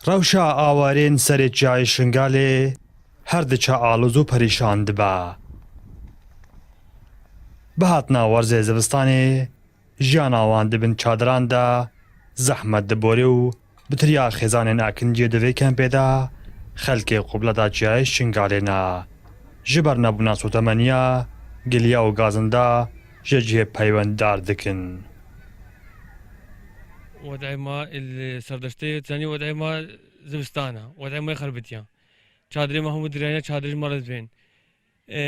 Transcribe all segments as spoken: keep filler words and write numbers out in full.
Rewşa awarên serê çiyayê Şingalê her diçe aloz û perîşan dibe. Bi hatina werzê zivistanê, jiyana wan di bin çadiran de zehmet diborê û bi tiriya xêzanên akinciyê di vê kempê de xelkê qubleta çiyayê Şingalê ne. Ji ber nebûna sotemeniya, giliya û gazinda ji cihê peywendar dikin. Wedayê ma li serdeştê, tenê wedayê ma zivistana, wedayê ma xerbitiya. Çadirê ma hemû dirayne, çadirê ma rezbên. E,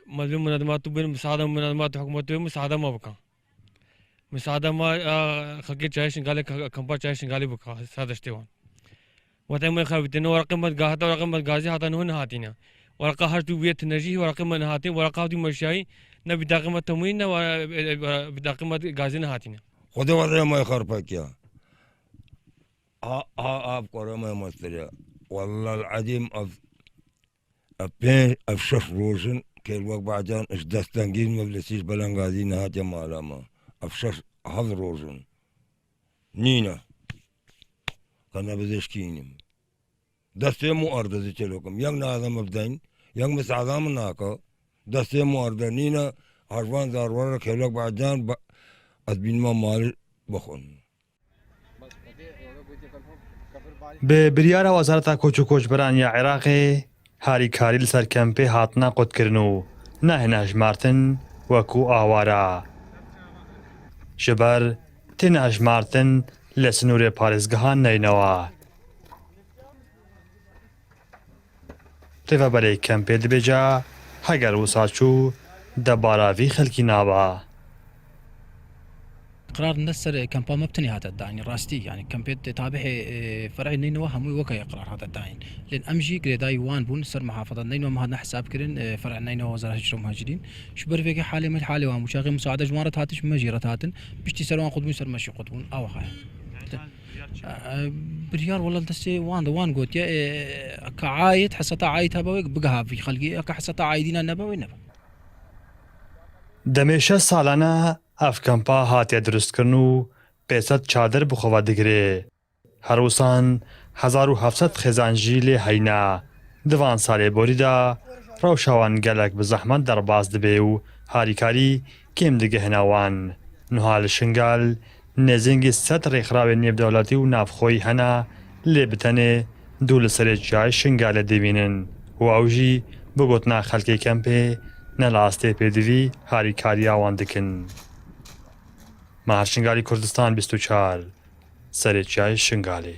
ma dibê munademat tu bên, misaada munademat hikûmet tu bên, misaada ma bikin. Misaada ma, a, xelkê çayê Şingalê, ka-, kampa çayê Şingalê bika, serdeştê wan. Wextê me xebitîne, werqê me gahata, werqê me gazî hata niho nehatîne. Werqa her tu bûye tine jî, werqê me nehatîne, werqa hatî meşayî, ne bidaqê me temûyî, ne we-, e, e, e, bidaqê me gazî nehatîne. Xwedê wextê me xerpek ya. Ha, ha, ha, kore me mestir ya. Wallal edîm ev Ev pênc, ev şeş roj in, kêl wek bacan ji destengîr me li sîş belengazî nehatiye mala me. Ev şeş, heft roj in. Nîne. Qe ne bizêşkînim. Destê mû erde zî çêlokim. Yek nade me bideyîn, yek misada min nake. Destê mû erde nîne, hajvan zarwara kêl wek bacan ba-, ez bînime malî bixwin. Bi biryara Wezareta Koç û Koçberan ya Iraqê, harîkarî li ser kempê hatine qutkirin û nahêne hejmartin wekû awara. Ji ber têne hejmartin li sinûrê parêzgehan neynewa. Rêveberê kempê dibêje, heger wisa çû, debara vî xelkî naba. Qrar ne ser kempa me bi tenê hate dayîn, rastî, yanî kempê tabihê, e, fer'ê Neynewa hemû weke qrar hate dayîn. Lê em jî girêdayî wan bûn, ser muhafazat Neynewa me hatine hesab kirin, e, fer'ê Neynewa Wezara Hicr û Muhacirîn. Ji ber vê ke halê me halê wan bû. Çaxê musaade ji wan re hatî, ji me jî re hatin. Piştî ser wan qut bûn, ser me jî qut bûn. Awa xwe. E, e, biryar wela destê wan de, wan gotiye, e, ka aid, heseta aid hebe wê bigeha vî xelkî, ka heseta aidîna nebe wê nebe. Demê şeş salane ev kampa hatiye dirustkirin û pênc sed çadir bi xwe ve digire. Her wisan hezar û heft sed xêzan jî lê heyne. Di van salê borî de rewşa wan gelek bi zehmet derbas dibe û harîkarî kêm digihine wan. Niha li Şingal nêzîngî sed rêxrawên nêvdewletî û navxweyî hene, lê bi tenê du li serê çiyayê Şingalê dimînin û ew jî bi gotina xelkê kempê ne li astê pêdivî harîkariya wan dikin. Mahir Şingalî, Kurdistan bîst û çar, serê çiyayê Şingalê.